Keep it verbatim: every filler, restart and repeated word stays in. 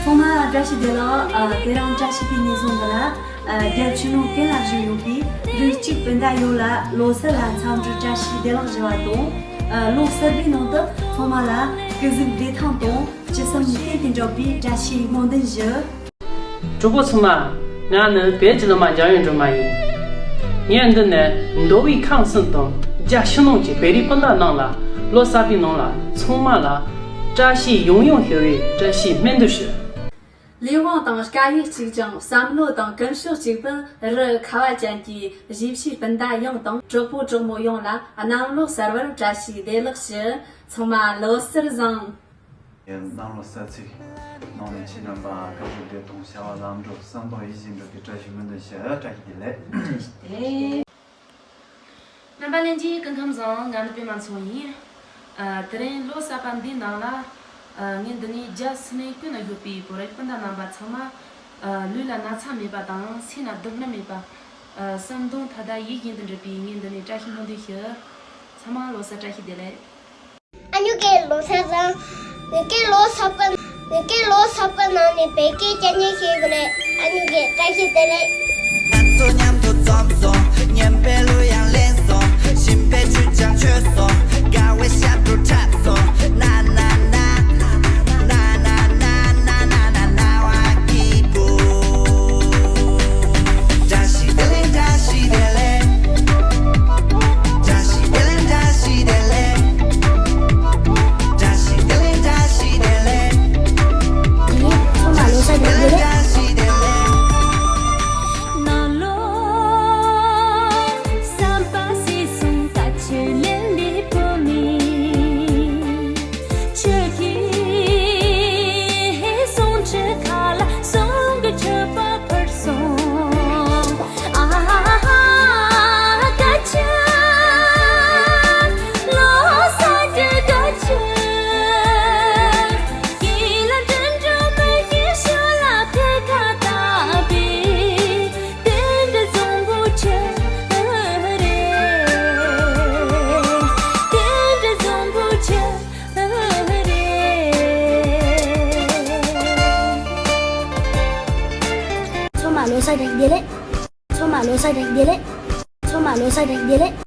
ཚང་མ་བཀྲ་ཤིས་བདེ་ལེགས། ཨ། དེ་རིང་བཀྲ་ཤིས་པའི་ཉིན་བཟང་འདི་ལ། ཨ། རྒྱལ་ཕྱི་ནང་ཀུན་ལ་བཞུགས་ཡོད་པའི་རིགས་གཅིག་སྤུན་ཟླ་ཡོངས་ལ་ལོ་གསར་ལ་འཚམས་འདྲི་བཀྲ་ཤིས་བདེ་ལེགས་ཞུ་བ་དང་། ཨ། ལོ་གསར་པའི་ནང་དུ་ཚང་མ་ལ་སྐུ་གཟུགས་བདེ་ཐང་དང་། ཅི་བསམ་གཏན་དུ་འགྲུབ་པའི་བཀྲ་ཤིས་སྨོན་འདུན་ཞུ། གྲོགས་པོ་ཚང་མ། ང་ནི་བོད་ཀྱི་གླུ་མ་འཇམ་དབྱངས་སྒྲོལ་མ་ཡིན། ངས་འདི་ནས་མདོ་དབུས་ཁམས་གསུམ་དང་རྒྱལ་ཕྱི་ནང་གི་བོད་རིགས་སྤུན་ཟླ་རྣམས་ལ་ལོ་གསར་པའི་ནང་ལ་ཚང་མ་ལ་བཀྲ་ཤིས་ཡང་ཡང་ཞུ་བའི་བཀྲ་ཤིས་སྨོན་འདུན་ཞུ། ལས་དབང་དང་དཀའ་ཡིག་གཅིག་ཀྱང་། བསམ་བློ་དང་ཀུན་སྤྱོད་གཅིག་པའི་རི་ཁ་བ་ཅན་གྱི་གཞིས་བྱེས་སྤུན་ཟླ་ཡོངས་དང་། གྲོགས་པོ་གྲོགས་མོ་ཡོངས་ལ་གནམ་ལོ་གསར་བར་བཀྲ་ཤིས་བདེ་ལེགས་ཞུ། ཚང་མ་ལོ་གསར་བཟང་། གནམ་ལོ་གསར་ཚེས་ནང་ནས་ཁྱེད་རྣམ་པ་སྐུ་གཟུགས་བདེ་ཐང་། བྱ་བ་ལམ་འགྲོ། བསམ་དོན་ཡིད་བཞིན་འགྲུབ་པའི་བཀྲ་ཤིས་སྨོན་འདུན་ཞུ། བཀྲ་ཤིས་བདེ་ལེགས། རྣམ་པ་ལྷན་རྒྱས་སྐུ་ཁམས་བཟང་། ང་ནི་པད་མ་མཚོ་ཡིན། ཨ། དེ་རིང་ལོ་གསར་པ་འདིའི་ནང་ལ། ཨ། ངས་འདི་ནས་རྒྱལ་ཕྱི་ནང་ཀུན་ན་ཡོད་པའི་བོད་རིགས་སྤུན་ཟླ་རྣམ་པ་ཚང་མ། ཨ། ལུས་ལ་ན་ཚ་མེད་པ་དང་། སེམས་ལ་སྡུག་བསྔལ་མེད་པ། ཨ། བསམ་དོན་མཐའ་དག་ཡིད་བཞིན་དུ་འགྲུབ་པའི་ངས་འདི་ནས་བཀྲ་ཤིས་སྨོན་འདུན་ཞུ། ཚང་མ་ལོ་གསར་བཀྲ་ཤིས་བདེ་ལེགས། ཨ་ཉུ་གེ་ལོ་གསར་བཟང་། ངེད་ཀྱི་ལོ་གསར་པ། ངེད་ཀྱི་ལོ་གསར་པ་ནང་ནས་བོད་སྐད་སྐྱོན་ཉན་ཤེས་གི་རེད། ཨ་ཉུ་གེ་བཀྲ་ཤིས་བདེ་ལེགས། ང་ཚོ་མཉམ་དུ་འཛོམས་སོང་། སྙན་པའི་གླུ་དབྱངས་ལེན་སོང་། ཞིམ་པའི་ཆུ་ཆང་མཆོད་སོང་། དགའ་བའི་ཞབས་བྲོ་འཁྲབ་སོང་། ན་ན་ན། ན་ན་ན། ཚང་མ་ལོ་གསར་བདེ་ལེགས། ཚང་མ་ལོ་གསར་བདེ་ལེགས། ཚང་མ་ལོ་གསར་བདེ་ལེགས།